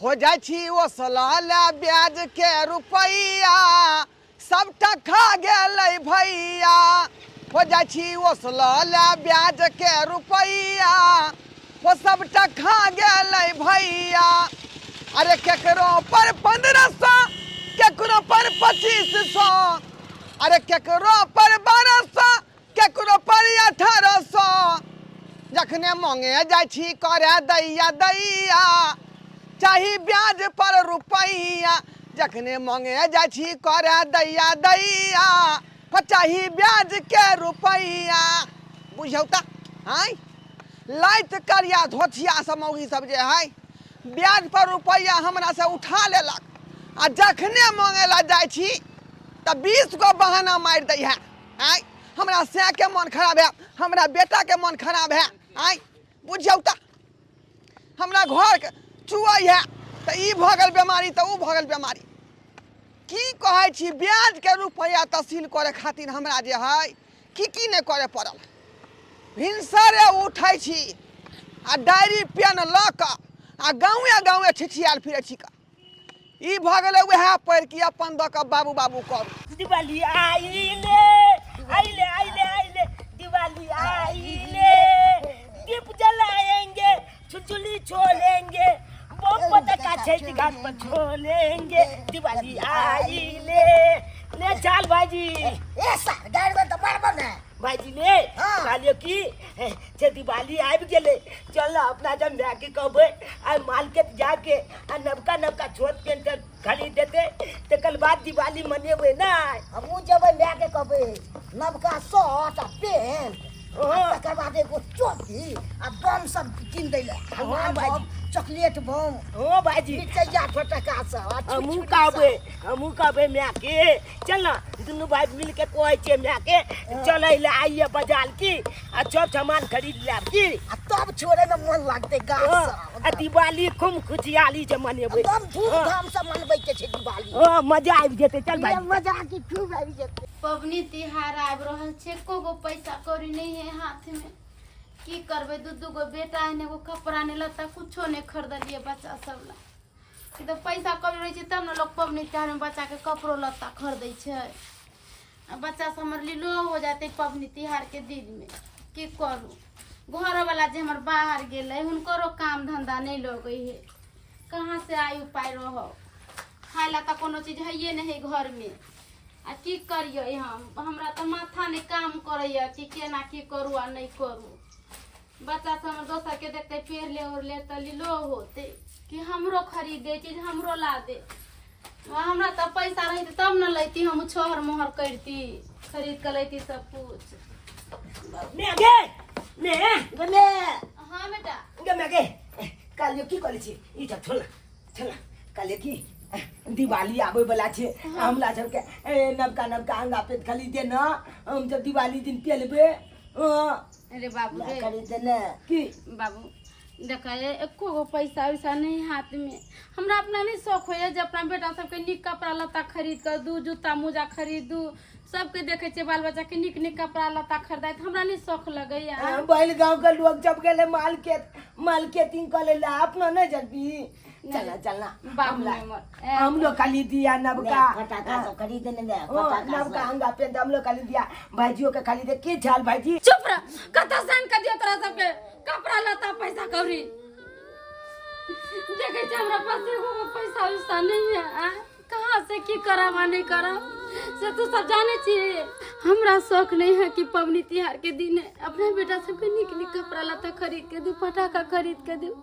हो जाइ छी ओसला ब्याज के रुपैआ सबटा खा गेलै भैया। हो जाइ छी ओसला ब्याज के रुपैआ हो सबटा खा गेलै भैया। अरे केकरो पर 1500, केकरो पर 2500, अरे केकरो पर 1200, केकरो पर 1800। जखने मांगे जाइ छी करे दैया दैया, चाही ब्याज पर रुपैया। जखने मांगे जाइ छी करे दैया दैया, हो चाही ब्याज के रुपैया। बुझौ तऽ आँय लाइत करिया धोथिया सब मौगी सब जे है ब्याज पर रुपैया हमरा से उठा लेलक, आ जखने मांगे ला जाइ छी तऽ 20 गो बहाना मारि दै है। आँय हमरा सै के मन खराब है, हमरा बेटा के मन खराब है। आँय बुझियौ तऽ हमरा घर के चुअै है तऽ ई भऽ गेल बेमारी तऽ उ भऽ गेल बेमारी। की कहै छी ब्याज के रुपैआ तहसील करे खातिर हमरा जे है की की नहि करे पड़ल। भिनसरे उठै छी आ डायरी पेन लऽ कऽ आ गाँवे गाँवे छिछियाल फिरै छी। कऽ ई भऽ गेलै उएह पढ़ि कि अपन दऽ कऽ बाबू बाबू करू। दिवाली आइले आइले आइले आइले दिवाली आइले, दीप जलाएंगे छुलछुली छोलेंगे, बम पटाखा छठ घाट पर छोलेंगे। दिवाली आइले ले चल भाईजी। ए सर गाड़ी में तो बराबर है भाईजी ले। हाँ। कहलियो कि जे दिवाली आबि गेलै, चल ना अपना जब माय के कहबै आ मार्केट जाके आ नवका नवका छोट पेंट खरीद देतै, तकर बाद दिवाली मनेबै ना। हमहूँ जेबै माय के कहबै नवका शर्ट आ पेंट, हाँ। तकर बाद एगो चोटी आ बम सब कीन दै ले। हाँ, भाईजी। बम, चॉकलेट बम, हाँ भाईजी। मिरचैया फटका सब आ हमहूँ छुरछुरी कहबै, सब। हमहूँ कहबै माय के, चल ना दुनू भाई मिल के कहै छियै माय के चलै ले आइए बाजार की आ सब सामान खरीद लायब की, आ तब छोड़े में मन लागतै गाछ हाँ, सब। आ दिवाली खूब खुशहाली से मनेबै, एकदम धूमधाम से मनबै के छै दिवाली। हाँ मजा आबि जेतै। चल भाई मजा की खूब आबि जेतै। पबनी तिहार आबि रहल छै, एको गो पैसा कौड़ी नहि है हाथ में। की करबै, दू दू गो बेटा है, एगो कपड़ा नहि लत्ता कुछो नहि खरीदलियै बच्चा सब ला। कि तऽ पैसा कौड़ी रहै छै तब ने लोक पबनी तिहारमे बच्चाके कपड़ो लत्ता खरीदै छै। आ बच्चा सब हमर लीलो हो जेतै पबनी तिहारके दिनमे। की करू, घरवला जे हमर बाहर गेलै हुनकरो काम धन्धा नहि लगै है, कहाँ से आइ उपाय रहब। खाय ला तऽ कोनो चीज हैये नहि है घरमे। आ की करियै हम, हमरा तऽ माथा नहि काम करैया कि केना की करू आ नहि करू। बच्चा सब हमर दोसरके देखतै पहिरले ओढ़ले तऽ लीलो होतै कि हमरो खरीदे चीज, हमरो ला दे। हमरा तऽ पैसा रहितै तब ने लैती, हम छोहर मोहर करती, खरीद कऽ लैती सब कुछ। मे गे मे गे मे। हाँ बेटा। गे मे गे, कहलियो की कहै छी ई सब छोड़ छोड़। कहलियो की दिवाली आबै वाला छै, हमरा सबके नवका नवका अंगा पेट खरीद दे ना, हम सब दिवाली दिन पेलबै। हाँ। अरे बाबू रे। खरीद दे ने। की बाबू देखा, एको गो पैसा वैसा नहीं हाथ में। हमरा अपना नहीं शौक होइए जे अपना बेटा सबके नीक कपड़ा लत्ता खरीद कऽ दू, जूता मोजा खरीदू। सबके देखै छियै बाल बच्चा के नीक नीक कपड़ा लत्ता खरीदाइत, हमरा नहीं शौक लगैया। हाँ, बैल गांव के लोग जब गेले मार्केटिंग करे ला, अपना नहीं जल्दी चलना चलना। बाबू हमर। हम लोग खाली दिया नवका फटाका सब खरीद ने दे, हाँ, फटाका नवका सब। अंगा पेंट हम लोग खाली दिया, भाइजियो के खाली दे। की झाल भाईजी? चुप रह, कतऽ से आनि कऽ दियौ तोरा सबके कपड़ा लत्ता पैसा कौड़ी? देखै छै हमरा पास एगो गो पैसा उसा नहीं है, आँय? कहाँ से की करब आ नहीं करब से तू सब जाने छी। हमरा शौक नहीं है कि पबनी तिहार के दिन अपने बेटा सबके नीक नीक कपड़ा लत्ता खरीद के दू, पटाखा खरीद के दू,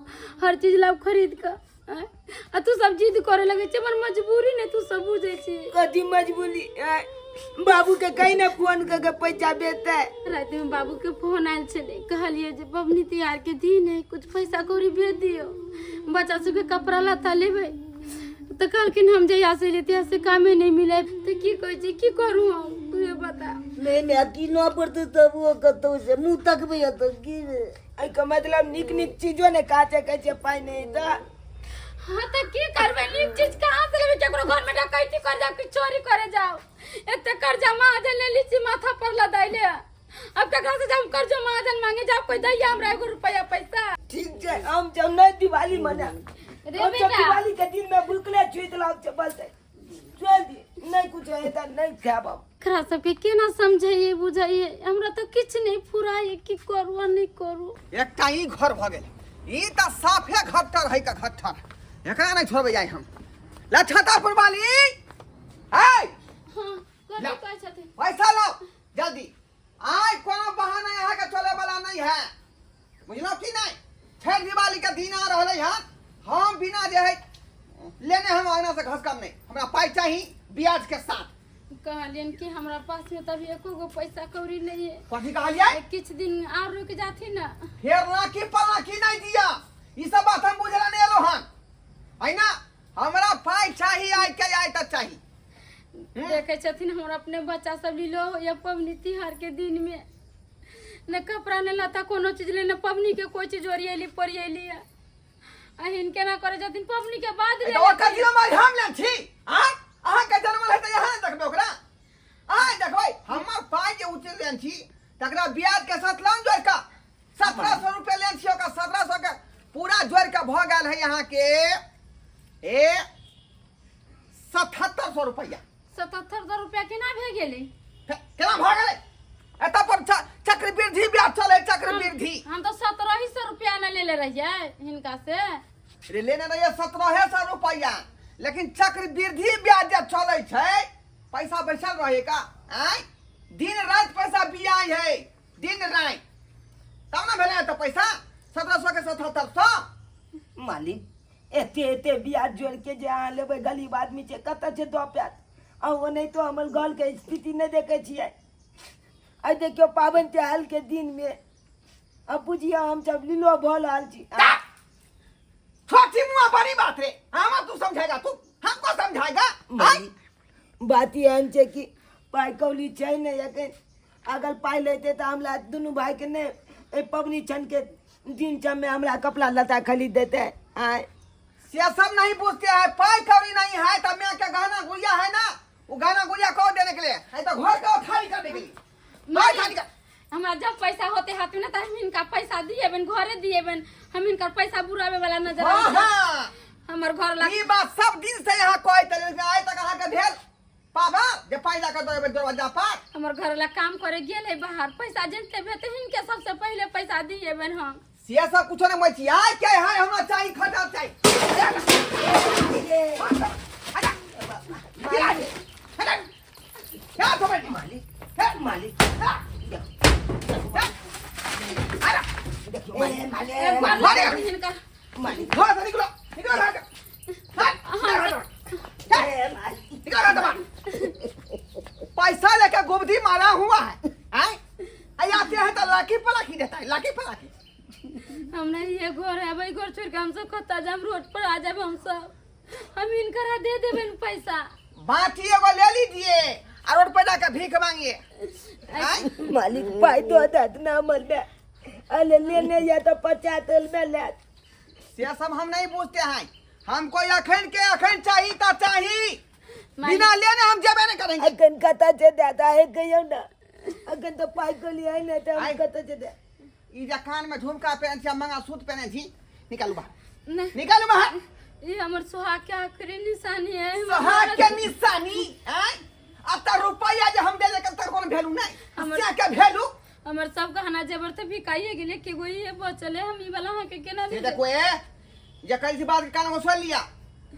हर चीज लाब खरीद के। आँय? आ तू सब जिद करे लगे छै, हमर मजबूरी नहीं तू सब बुझे छी। कथी मजबूरी? आँय? बाबू के कहीं ना फोन करके पैसा भेजते। राति में बाबू के फोन आयल छलै, कहलियै जे पबनी तिहार के दिन है, कुछ पैसा कौड़ी भेज दियौ, बच्चा सबके कपड़ा लत्ता लेबै। तऽ कहलखिन हम जहिया से एलियै तहिया से कामे नहि मिले। तऽ की कहै छी, की करू हम, तूहे बता। नहीं मैं की न पड़ते तब वो कतौ से मुंह तकबै तऽ की रे? एहिके मतलब नीक नीक चीजो ने काचे कहै छै पाइ नहि तऽ। हाँ तऽ की करबै, नीक चीज कहाँ से लेबै? केकरो घर में डकैती कर जाओ कि चोरी करे जाओ? एते कर्जा महाजन ले ली छी माथा पर लदाइले, अब केकरा से हम कर्जा महाजन मांगे जाओ? कोई दैया हमरा एगो रुपया पैसा? ठीक छै, हम जब नहीं दिवाली मना रे हम सब बेटा। दिवाली के दिन में भुखले छुइत लाग छै बस चल दी नहीं कुछ है त नहीं खाब हम। एकरा सबके केना समझैयै बुझैयै, हमरा तऽ किछु नहि फुराइए, की करू आ नहि करू। एकटा ई घर भऽ गेल, ई तऽ साफे घट्टर है का घट्टर, एकरा नहि छोड़बै आइ हम। ला छतापुर वाली ऐ। हाँ, कथी ला। कहै छथिन? पैसा लाओ जल्दी, आइ कोनो बहाना यहाँ के चले वाला नहीं है, बुझलौ कि नहीं? छठ दिवाली के दिन आ रहलै है, हम बिना जे है लेने हम आंगना से घसकम नहीं, हमरा पाइ चाही ब्याज के साथ। कहलियन कि हमरा पास में तभी एको गो पैसा कौड़ी नहीं है। कथी कहलियै? किछु दिन आर रुक जाथिन ना। फेर ना की पला की नहीं दिया, ई सब बात हम बुझला नहीं एलो हन, है ना? हमरा पाइ चाही आइ के आइ तक चाही। देखे छथिन हमरा अपने बच्चा सब लीलो होइए पबनी तिहार के दिन में, न कपड़ा न लत्ता कोनो चीज ले, न पबनी के कोई चीज ओरियली परियली है। आ हिनके ना करे छथिन पबनी के बाद ए ले तऽ ओकर लेथिन। जिम्मेवारी हम लेने छी। आँय, अहाँके जनमल है तऽ अहाँ ने देखबै ओकरा, अहाँ देखबै हमर पाइ जे उचित लेने छी तकरा ब्याज के साथ लान जोड़ि कऽ 1700 रुपया लेने छी, ओकर 1700 के पूरा जोड़ि कऽ भऽ गेल है अहाँके ए 7700 रुपया। 7700 रुपया केना भए गेलै? केना भऽ गेलै? एतऽ पर चक्रवृद्धि ब्याज चलै, चक्रवृद्धि। हम तऽ 1700 रुपया ने लेले रहियै हिनका से। रे लेने रहियै 1700 रुपया, लेकिन चक्रवृद्धि ब्याज जे चलै छै, पैसा बैसल रहे का? आँय, दिन राति पैसा बियाइ है, दिन राति, तब ने भेलै एतऽ पैसा 1700 के 7700। मालिक एते एते ब्याज जोड़ के जे अहाँ लेबै, गरीब आदमी छै, कतऽ छै दऽ पायत? आ ओनाहितो हमर घरके स्थिति नहि देखै छियै। आइ देखियौ पाबनि तिहार के दिन में अब बुझियौ हम सब लीलो भऽ रहल छी। छोटी मुआ बड़ी बात रे, हमा तू समझाएगा, तू हमको समझाएगा? मालिक, बात एहन छै कि पाइ कौड़ी छै नहि एखन, अगर पाइ लेते तऽ हमरा दुनू भाई के नहि एहि पबनी छन के दिन सबमे हमरा कपड़ा लत्ता खरीद देते। आँय से सब नहीं पूछते हैं, पाई कौड़ी नहीं है तो मैं के गहना गुड़िया है ना, वो गहना गुड़िया को देने के लिए है तो घर का खाली करने के लिए। घर खाली कर। हमरा जब पैसा होते हाथ में ना तो हम इनका पैसा दिएबन, घरे दिएबन, हम इनकर पैसा बुरावे वाला नजर हाँ, आबै छै। हाँ। हमर घर ला ई बात सब दिन से यहाँ कहैत रहे, लेकिन आइ तक अहाँके भेल पाबा जे पाइ लऽ कऽ दऽ दरवाजा पर? हमर घर ला काम करे गेल है बाहर, पैसा जिनते भेते हिनके सबसे पहले पैसा दिएबन हम। से सब कुछो नहीं होइ छी, आइ के है हमरा चाही खटा चाही। मालिक मालिक देखियौ ए, मालिक। एक बार मालिक। लगा हिनकर। मालिक घर से निकलो, निकलो घर से। हट, ए, मालिक। निकलो घर से बाहर। पैसा लेके गुबदी मारा हुआ है, आय? आई आते हैं तो लाकी पलाकी देता है, लाकी पलाकी। हमरा ये घर है, अब घर छोड़ के हम सब कत्ता जाम, रोड पर आ जाब हम सब, हम इनकरा दे देबन पैसा। बाटी एगो ले लीजिए और रोड पर जाकर भीख मांगिए। आय? मालिक पाइ दऽ देत ना हमर बे, अरे लेने या तो 50 में ले। से सब हम नहीं पूछते हैं, हमको अखन के अखन चाहिए तो चाहिए, मालिक- बिना लेने हम जेबे नहीं करेंगे। अखन कतऽ छै दादा है कहियौ ना, अखन तऽ पाइ कौड़ी है नहि तऽ हम आइ। कतऽ छै दे। ई जे कान में झुमका पहन छी, मंगलसूत्र पहने छी, निकालू बाहर, नहीं। निकालू बाहर। ये हमर सुहाग के आखिरी निशानी है। सुहाग के निशानी? आय, अब तो रुपया जे हम देले तक कोनो वैल्यू नहीं, से के वैल्यू? हमर सब गहना जेवर तऽ बिकाइए गेलै, के गो ये बचल है, हम ई वाला अहाँके केना ये दे देखो ए जे कल सी बात के कान में सुन लिया,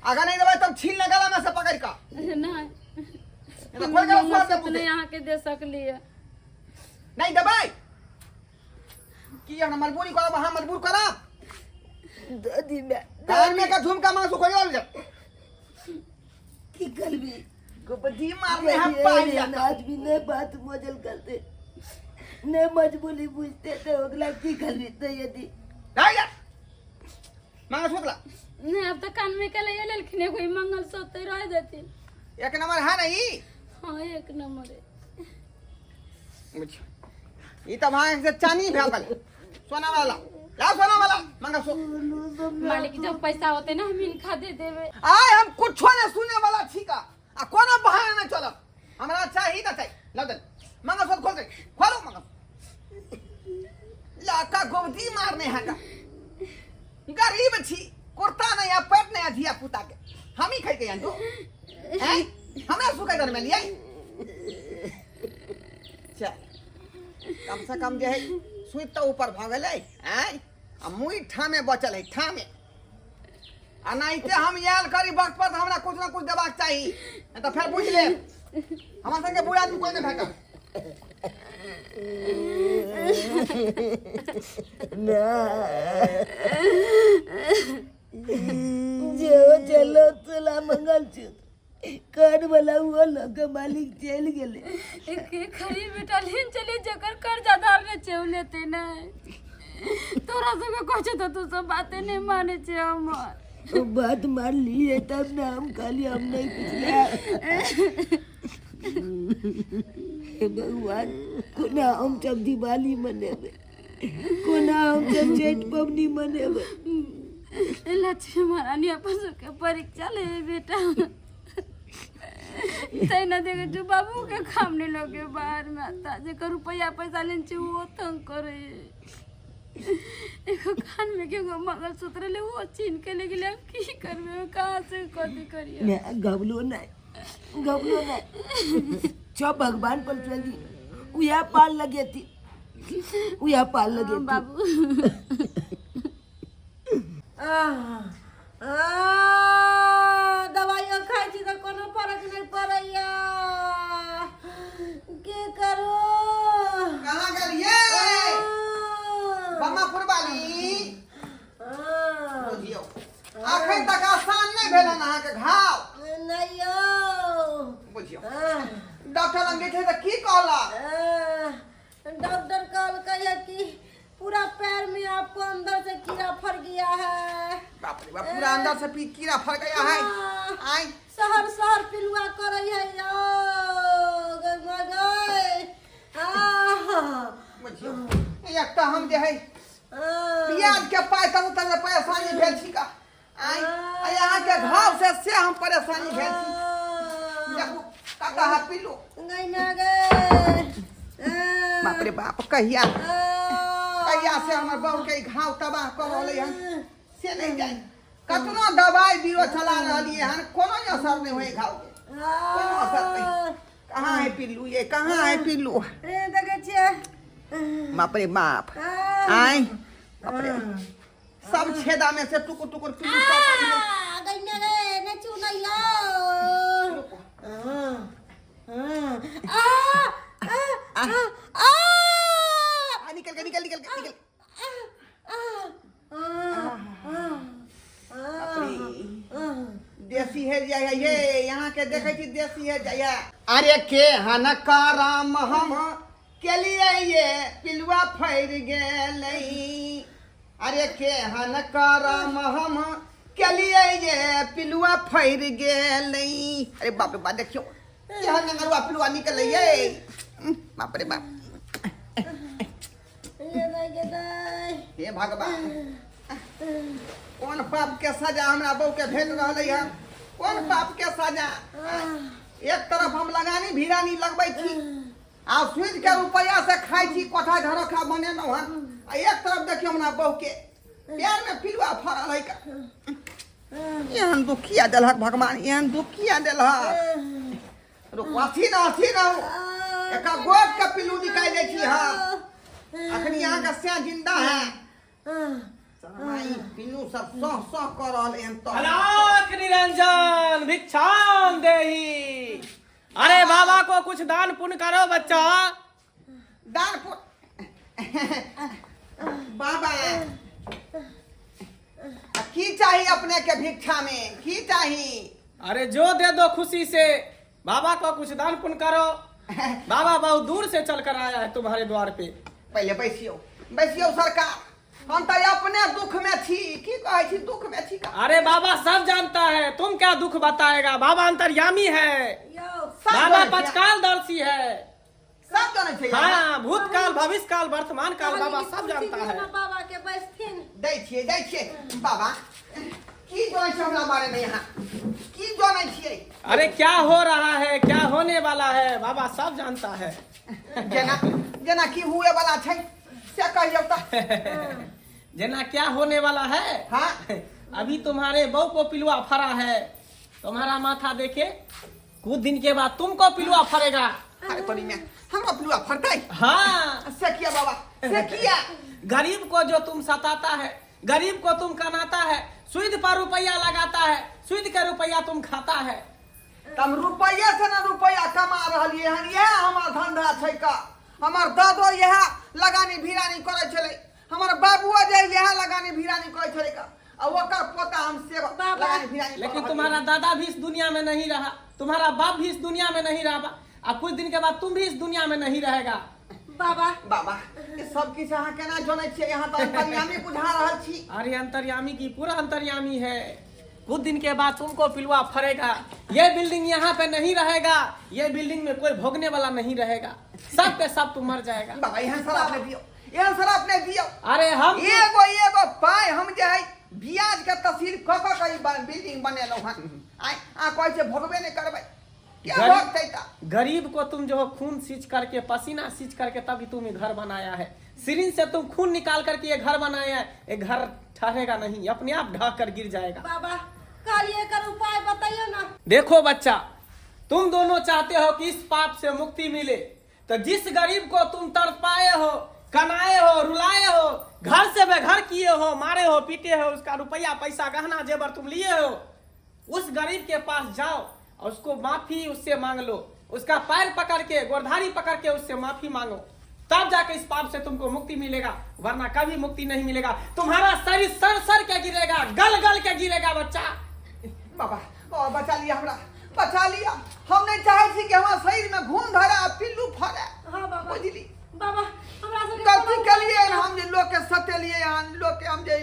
अगर नहीं देबै तब छीन ले गला में से पकड़ का। नहीं, ये तो खोल के हम सुन दे मंगलसूत्र मुझे। नहीं अहाँके दे सकलियै। नहीं देबै की हम मजबूरी करब, अहाँ मजबूर करब? दऽ दी मैं। कान में का झुमका मांसू खोल ले। की करबी? गुबदी मारने हम पाई एहन आदमी नहीं बात मजल करते, नहीं मजबूरी बुझते तो ओकरा की करबी? तो यदि नहीं जा मंगलसूत्र ला। नहीं, अब तो कान में के लिए लेलखिन एगो ई मंगलसूत्र रह देथिन। एक नंबर है नहीं? हाँ, एक नंबर है। ई तो भाग से चानी भेल बले, सोना वाला ला, सोना वाला मंगलसूत्र। मालिक जब पैसा होते ना हम इनका दे देबे। आय हम कुछो नहीं सुने वाला छी का, आ कोनो बहाना नहीं चलब, हमरा चाही त चाही। लाओ दे मंगलसूत्र, खोल दे, खोलो मंगलसूत्र। लाका गोबदी मारने है का, गरीब छी, कुर्ता नहीं है, पैंट पुता के हम ही खैते हन तो हैं हमरा सुखे घर में लिए चल कम से कम जे है सुइत तऽ ऊपर भऽ गेलै आँय आ मुँह ठामे बचल है ठामे आ नाहिते हम आयल करी वक्त पर तऽ हमरा कुछ ना कुछ देबाक चाही नहीं तऽ फेर बुझि लेब हमरा संगे बुरा आदमी कोई नहीं भेटल। जे चलो चला मंगलसूत्र कान वाला हुआ लग मालिक चल गेले। के खरी बेटा लेन चले जकर कर्जा धारने छै उ लेते नहीं। तोरा सबके कहै छै तऽ तू सब बाते नहीं माने छै हमर। वो बात मान लिए तब ना हम खाली हम नहीं कुछ ले। हे भगवान कोना हम सब दिवाली मनेबे, कोना हम सब छठि पबनी मनेबे। लक्ष्मी महारानी अपन सबके परीक्षा ले बेटा। तहिना देखै छियौ बाबू के काम नहि लगे बाहर में आता जेकर रुपैआ पैसा लेने छै ओहो तंग करे। एगो कान में के एगो मंगलसूत्र ले ओहो छीन के ले गेलै। हम की करबै, कहाँ से कथी करियै? ने घबलो नहीं घबलो नहीं सब भगवान पर चली उया पाल लगे थी उया पाल लगे थी। बाबू दवाइयो खाइ छी तऽ कोनो फरक नहि पड़ैया, की करू? कहाँ गेलियै बम्मापुर वाली? बुझियौ अखन तक आसान नहि भेल हन अहाँके घाव? नहि यौ। बुझियौ डॉक्टर लग गेल तऽ की कहलक? डॉक्टर कहलकै है कि पूरा पैर में आपको अंदर से कीड़ा फर गया है। बाप रे बाप, पूरा अंदर से पी कीड़ा फर गया है। हाँ। आय शहर शहर पिलुआ करै है यौ गै गै। बुझियौ एक तऽ हम जे है प्याज के पाइ तब तक परेशानी भेल छी का आय आ अहाँके घाव से से हम परेशानी भेल छी। देखू कतऽ है पिल्लू? गै ना गै। बाप रे बाप, कहिया कहिया से हमर बहू के ई घाव तबाह कऽ रहलै हन से नहि जानि। कतनो दवाई बीरो चला रहलियै हन कोनो असर नहि होइ घाव के, कोनो असर नहि। कहाँ है पिल्लू ये, कहाँ है पिल्लू? देखै छियै। बाप रे बाप, आय बाप रे सब छेदा में से टुकुर टुकुर पिल्लू सब गै ना गै नहि चुनै यौ। आ निकल के निकल निकल निकल। देसी है जाय ये यहाँ के देखै छी देसी है जाय। अरे के हन करम हम के लिए ये पिलुआ फैर गेलै। अरे के हन करम हम के लिए ये पिलुआ फैर गेलै। अरे बाप रे बाप, देखियौ केहन नंगरुआ पिलुआ निकलै ये। बाप रे बाप, हे भगवान, कोन पाप के सजा हमरा बहू के भेट रहलै हन? कोन पाप के सजा? एक तरफ हम लगानी भिरानी लगबै छी आ सूद के रुपैआ से खाइ छी, कोठा झरोखा बनेलहुँ हन, आ एक तरफ देखियौ हमरा बहू के पैर में पिलुआ फड़ल है। एहन दुख किया देलहक भगवान, एहन दुख किया देलहक? रुकू, अथी न अथी न एक गोट के पिल्लू निकालि दै छी हम अखनी। अहाँके से जिंदा है ई पिल्लू सब सह सह कऽ रहल हन। तऽ अलाख निरंजन भिक्षाम देही। अरे बाबा को कुछ दान पुण्य करो बच्चा। दान पुण्य बाबा आ की चाही अपने के भिक्षा में, की चाही? अरे जो दे दो खुशी से, बाबा को कुछ दान पुण्य करो। बाबा बहुत दूर से चल कर आया है तुम्हारे द्वार पे। पहिले बैसियौ बैसियौ सरकार, हम तऽ अपने दुख में छी, की कहै छी दुख में छी का? अरे बाबा सब जानता है, तुम क्या दुख बताएगा? बाबा अंतर्यामी है, सब बाबा जानै छै। पचकाल दर्शी है। सब जानै छै। हाँ, भूतकाल भविष्य काल वर्तमान काल बाबा सब जानता है। बाबा के बैसथिन। दै छियै दै छियै बाबा। की जानै छै हमरा बारे में यहाँ, की जानै छियै? अरे क्या हो रहा है, क्या होने वाला है, बाबा सब जानता है। जेना जेना की हुए वाला छै से कहियौ तऽ। जेना क्या होने वाला है? हाँ। अभी तुम्हारे बहू को पिलुआ फरा है, तुम्हारा माथा देखे कुछ दिन के बाद तुमको पिलुआ फरेगा। अरे तोरी में हमरा पिलुआ फरतै? हाँ। से किया बाबा, से किया? गरीब को जो तुम सताता है, गरीब को तुम कनाता है, सुद पर रुपया लगाता है, सुद के रुपया तुम खाता है। तम रुपया से ना रुपया कमा रहलियै हन, इएह हमर धंधा छै का। हमर दादो इएह लगानी भिरानी करै छलै, हमर बाबुओ जे इएह लगानी भिरानी करै छलै का, आ ओकर पोता हम से बाबा। लगानी भिरानी कऽ लेकिन रहलियै। तुम्हारा दादा भी इस दुनिया में नहीं रहा, तुम्हारा बाप भी इस दुनिया में नहीं रहा, आ कुछ दिन के बाद तुम भी इस दुनिया में नहीं रहेगा। बाबा। बाबा, ई सब किछु अहाँ केना जनै छियै? यहाँ तऽ अंतर्यामी बुझा रहल छी। अरे अंतर्यामी की पूरा अंतर्यामी है। कुछ दिन के बाद तुमको पिलुआ फरेगा, ये बिल्डिंग यहाँ पे नहीं रहेगा, ये बिल्डिंग में कोई भोगने वाला नहीं रहेगा, सब के सब तुम मर जाएगा। बाबा, एहन शराब नहि दियौ, एहन शराब नहि दियौ। अरे हम एगो एगो पाइ हम जे है ब्याज के तस्वीर कऽ कऽ के ई बिल्डिंग बनेलहुँ हन, आइ अहाँ कहै छियै भोगबे नहि करबै, क्या भोगतै तऽ? गरीब को तुम जो हो खून सींच करके, पसीना सींच करके तभी तुम ये घर बनाया है। सिरिंज से तुम खून निकाल करके ये घर बनाया है, ये घर ठहरेगा नहीं, अपने आप ढह कर गिर जाएगा। बाबा, कहलिए एकर उपाय बताइयो ना। देखो बच्चा, तुम दोनों चाहते हो कि इस पाप से मुक्ति मिले, तो जिस गरीब को तुम तड़पाए हो, कनाए हो, रुलाए हो, घर से बेघर किए हो, मारे हो, पीटे हो, उसका रुपया पैसा गहना जेवर तुम लिए हो, उस गरीब के पास जाओ और उसको माफी उससे मांग लो, उसका पैर पकड़ के, गोरधारी पकड़ के उससे माफी मांगो, तब जाके इस पाप से तुमको मुक्ति मिलेगा, वरना कभी मुक्ति नहीं मिलेगा। तुम्हारा शरीर सर सर के गिरेगा, गल गल के गिरेगा बच्चा। बाबा, ओ बचा लिया हमरा, बचा लिया। हम नहीं चाहे छी कि हमार शरीर में घून धरा आ पिल्लू फरे। हाँ बाबा। बुझली? बाबा, हमरा सबके गलती कोनो केलिए हन हम जे लोग के सतेलिए हन, लोग के हम जे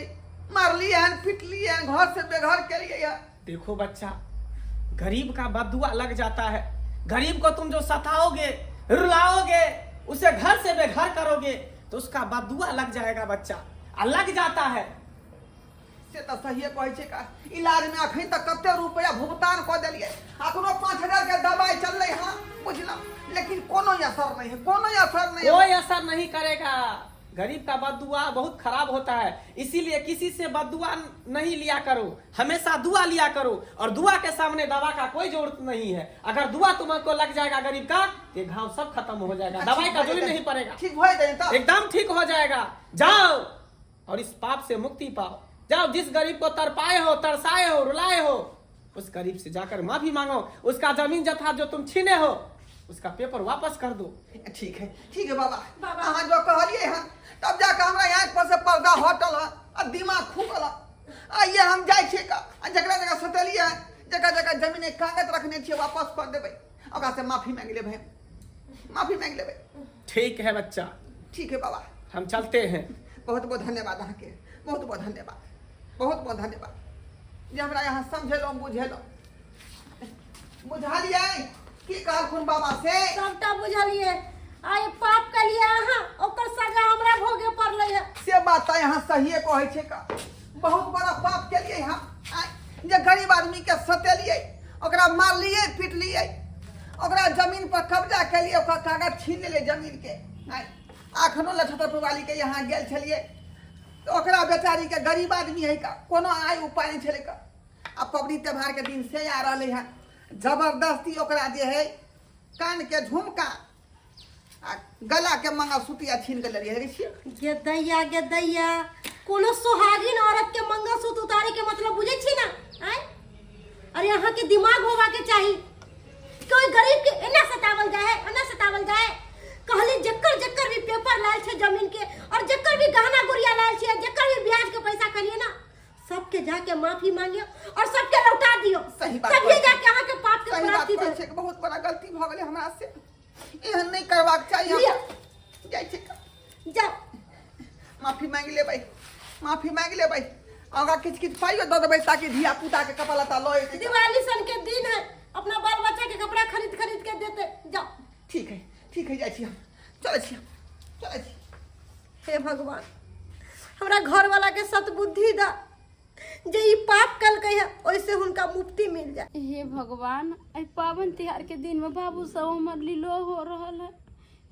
मारलिए हन, पिटलिए हन, घर से बेघर केलिए हन। देखो बच्चा, गरीब का बदुआ लग जाता है। गरीब को तुम जो सताओगे, रुलाओगे, उसे घर से बेघर करोगे, तो उसका बदुआ लग जाएगा बच्चा, आ लग जाता है। से तऽ सहिए कहै छै का। इलाज में अखन तक कते रुपया भुगतान कऽ देलियै, अखनो 5000 के दवाई चललै हँ, बुझलहुँ, लेकिन कोनो असर नहीं है, कोनो असर नहीं है। कोई असर नहीं करेगा। गरीब का बददुआ बहुत खराब होता है, इसीलिए किसी से बददुआ नहीं लिया करो, हमेशा दुआ लिया करो। और दुआ के सामने दवा का कोई जरूरत नहीं है। अगर दुआ तुमको लग जाएगा गरीब का, तो ये घाव सब खत्म हो जाएगा, दवाई का जरूरत नहीं पड़ेगा। ठीक भऽ जेतै तऽ? एकदम ठीक हो जाएगा। जाओ और इस पाप से मुक्ति पाओ। जाओ, जिस गरीब को तरपाए हो, तरसाए हो, रुलाए हो, उस गरीब से जाकर माफी मांगो, उसका जमीन जथा जो तुम छीने हो उसका पेपर वापस कर दो। ठीक है, ठीक है बाबा। बाबा। अहाँ जो कहलिए हन तब जाके हमरा यहाँ पर से पर्दा हटल है आ दिमाग खुगल है। आइए हम जाइ छियै का, आ जकरा जकरा सतेलियै हन, जकरा जकरा जमीन के कागज रखने छियै वापस कर देबै, ओकरा से माफी मांगि लेबै, माफी मांगि लेबै। ठीक है बच्चा। ठीक है बाबा, हम चलते हैं। बहुत बहुत धन्यवाद अहाँके, बहुत बहुत धन्यवाद, बहुत बहुत धन्यवाद जे हमरा यहाँ समझेलहुँ बुझेलहुँ। बुझलियै की कहलखुन बाबा से? सबटा बुझलिए। आइ पाप केलिए अहाँ, ओकर सजा हमरा भोगे पड़लै है। से बात तऽ यहाँ सहिए कहै छै का, बहुत बड़ा पाप केलिए हम आइ, जे गरीब आदमी के सतेलिए, ओकरा मारलिए पिटलिए, ओकरा जमीन पर कब्जा केलिए, ओकर कागज छीन लेलिए जमीन के। आइ अखनो लछतरपुर वाली के यहाँ गेल छलिए तऽ ओकरा बेचारी के गरीब आदमी है का, कोनो आय उपाय नहि छलै का। आ पबनी त्योहार के दिन से आ रहलै हन, जबरदस्ती ओकरा जे है कान के झुमका आ गला के मंगलसूत्र छीन के लेलियै, देखै छियै? गे दैया, गे दैया, कोनो सोहागिन औरत के मंगलसूत्र उतारे के मतलब बुझै छी ना? आय, अरे अहाँ के दिमाग होवा के चाही। कोई गरीब के एना सतावल जाए है, एना सतावल जाए। कहली जकर जकर भी पेपर लायल छै जमीन के, और जकर भी गहना गुड़िया लायल छै, जकर भी ब्याज के पैसा करिए ना, सबके जाके माफी मांगियो और सबके लौटा दियो। सही बात तभिए कहै छी। जाके अहाँ के पाप के सही बात प्राप्ति कहै भेल। छै, बहुत बड़ा गलती भऽ गेलै हमरा से, एहन नहि करबाक चाही। लिअ। जाइ छी। जाउ। माफी मांगि लेबै, माफी मांगि लेबै, ओकरा किछु किछु पाइयो दऽ देबै ताकि धिया पुता के कपड़ा लत्ता लऽ एतै। दिवाली सन के दिन है, अपना बाल बच्चा के कपड़ा खरीद खरीद के देते। जाओ। ठीक है, ठीक है, जाइ छी हम, चलै छी हम, चलै छी। हे भगवान, हमरा घर वाला के सतबुद्धि दा, जे ई पाप कलकै है ओइसे हुनका मुक्ति मिल जाए। हे भगवान, एहि पाबनि तिहार के दिन में बाबू सब हमर लीलो हो रहल है,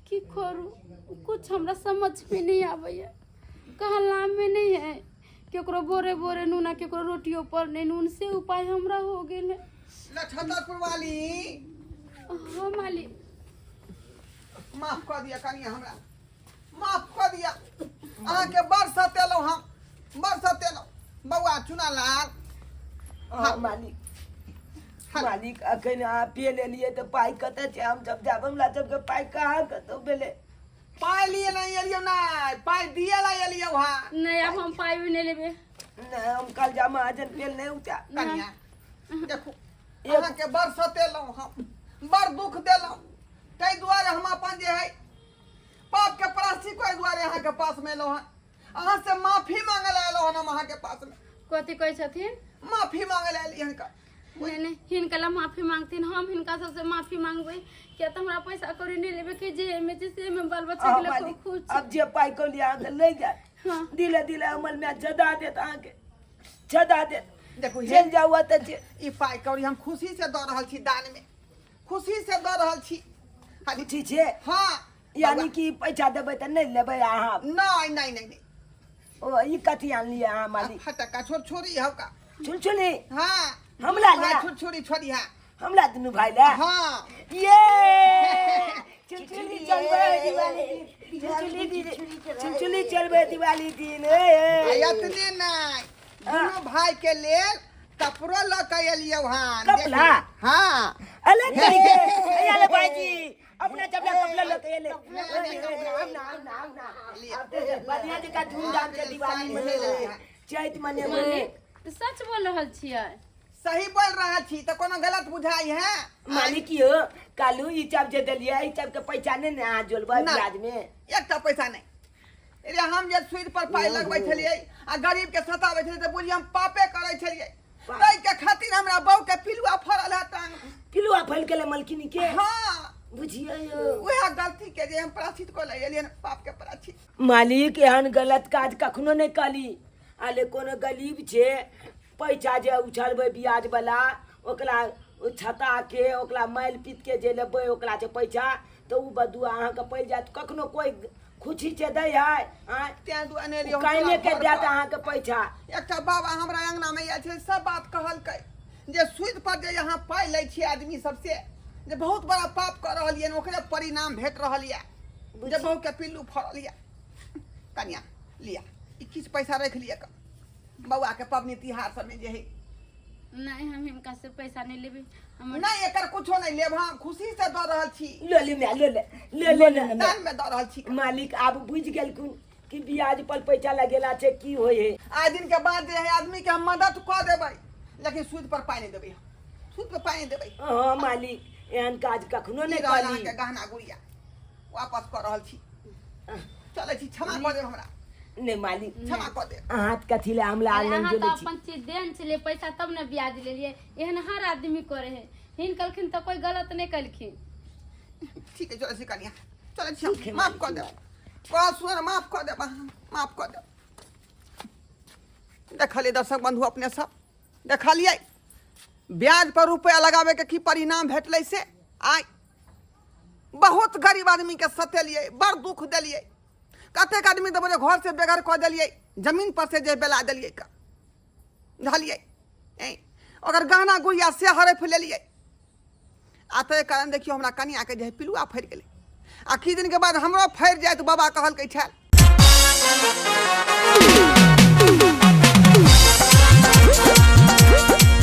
की करू, कुछ हमरा समझ में नहीं आबैया, कहला में नहीं है केकरो बोरे बोरे नून आ केकरो रोटियो पर नहि नून, से उपाय हमरा हो गेल है। लछतरपुर वाली। हाँ मालिक। माफ कऽ दिअ कनिया, हमरा माफ कऽ दिअ। अहाँके बड़ सतेलहुँ हम, बड़ सतेलहुँ। बौआ चुना लाल। हाँ मालिक। हाँ। मालिक, अखन अहाँ पे लेलियै तऽ पाइ कतऽ छै? हम सब जायब, हमरा सबके पाइ कहाँ कतौ भेलै? पाइ लिए नहीं एलियौ, नहीं पाइ दिए ला एलियौ। हाँ। नहीं, अब हम पाइ भी नहीं लेबे। नहि, हम कल जा महाजन पेल नहि उठा। कनिया देखू, अहाँके बड़ सतेलहुँ हम, बड़ दुख देलहुँ, ताहि दुआरे हम अपन जे है पापके प्राश्चित ओहि दुआरे अहाँके पासमे एलहुँ हँ। अहाँ से माफी मांगे ला एलहुँ हन हम अहाँके पासमे। कथी कहै छथिन? माफी मांगे ला एलियै हन। नहीं नहीं, हिनका ला माफी मांगथिन, हम हिनका सबसे माफी मांगबै, किया तऽ हमरा पैसा कौड़ी नहीं लेबे के, जे एमे छै से एमे बाल बच्चा के लऽ खुश छी। अब जे पाइ कौड़ी अहाँके लै जायत। हाँ। दिले दिले अमल में जदा देत, अहाँके जदा देत। देखू, चलि जाउ ओतऽ जे ई पाइ कौड़ी हम खुशी से दऽ रहल छी, दान में खुशी से दऽ रहल छी। खाली ठीक छै। हाँ। यानी कि पैसा देबै तऽ नहि लेबै अहाँ? नहीं नहीं नहीं नहीं। ओ ई कथी आनलियै अहाँ मालिक? फटक्का छोड़ छोड़ी हौ का। छुलछुली? हाँ। हमला ले। छोड़ छोड़ी छोड़ी। हाँ। हमला दुनू भाई ले। हाँ। ये चुलचुली चलबै दिवाली दिन, चुलचुली दिन, चुलचुली चलबै दिवाली दिन। ए, ए। आ एतने नहीं, दुनू भाई के लेल कपड़ो लऽ के एलियौ हन। कपड़ा? हाँ। अले करिके अरे भाईजी, अपना चपला कपड़ा लऽ के एले। बढ़िया जकाँ धूमधाम से दिवाली मनेबै, चैत मनेबै। मालिक, सच बोल रहल छियै? सही बोल रहल छी तऽ कोनो गलत बुझाई है? मालिक यौ, कालू ई सब जे देलियै, ई सबके पैसा नहि ने अहाँ जोड़बै? नहि। ब्याज में एकटा पैसा नहि रे। हम जे सूद पर पाइ लगबै छलियै आ गरीब के सताबै छलियै तऽ बुझियै हम पापे करै छलियै। ताहि के खातिर हमरा बहू के पिलुआ फड़ल है टांग। पिलुआ फैल गेलै मलकिनी के? हाँ। बुझियै यौ, उएह गलती के जे हम प्राश्चित कऽ ले एलियै पाप के प्राश्चित। मालिक, एहन गलत काज कखनो नहि कली। आले कोनो गरीब छै, पैसा जे उछलबै ब्याज वाला, ओकरा छता के ओकरा मारि पीट के जे लेबै ओकरा छै पैसा, तऽ ओ बदुआ अहाँके पड़ि जायत। कखनो कोइ खुशी छै दै है? आँय? तें दुआरे नहि एलियै हम काल्हि के तोरा घर देत पर। अहाँके पैसा। एकटा बाबा हमरा अंगना में आयल छै, सब बात कहलकै जे सूद पर जे यहाँ पाइ लै छियै आदमी सबसे, जे बहुत बड़ा पाप कऽ रहल यऽ, ओकरे परिणाम भेट रहल यऽ जे बहू के पिल्लू फड़ल यऽ। कनिया लिया, ई किछु पैसा राखि लिअ बौआ के पबनी तिहार सबमे जे है। नहीं, हम हिनका से पैसा नहीं लेबे हमर। नहीं, एकर कुछो नहीं लेब, हम खुशी से दऽ रहल छी। ले ले माय, ले ले, ले ले ले। दान में दऽ रहल छी। मालिक आब बुझि गेलखुन कि ब्याज पर पैसा लगेला छै की होइ है। आइ दिन के बाद जे है आदमी के हम मदद कऽ देबै, लेकिन सूद पर पाइ नहि देबै हम, सूद पर पाइ नहि देबै। हँ मालिक, एहन काज कखनो ई नहि रहल करी। अहाँके गहना गुड़िया, वापस कऽ रहल छी। चलै छी, क्षमा कऽ देब हमरा। नहि मालिक। क्षमा कऽ देब। अहाँ कथी लए हमरा अरे लग अहाँ तऽ जोड़ै छी? अपन चीज देन छलियै पैसा तब ने ब्याज लेलियै। एहन हर आदमी करे है। हिन कहलखिन तऽ कोइ गलत नहि कलखिन। ठीक है, चलै छी कनिया, चलै छी हम। माफ कऽ देब, कह सुन, माफ कऽ देब अहाँ, माफ कऽ देब। देखलियै दर्शक बंधु, अपने सब देखलियै ब्याज पर रुपया लगाबे के की परिणाम भेटलै से। आइ बहुत गरीब आदमी के सतेलियै, बड़ दुख देलियै। कतेक आदमी तऽ बोले घर से बेघर कऽ देलियै, जमीन पर से जे बेला देलियै का बुझलियै, ओकर गहना गुड़िया से हड़प लेलियै। आ ताहि कारण देखियौ हमरा कनियाके जे है पिलुआ फड़ि गेलै, आ किछु दिनके बाद हमरो फड़ि जायत, बाबा कहलकै छल।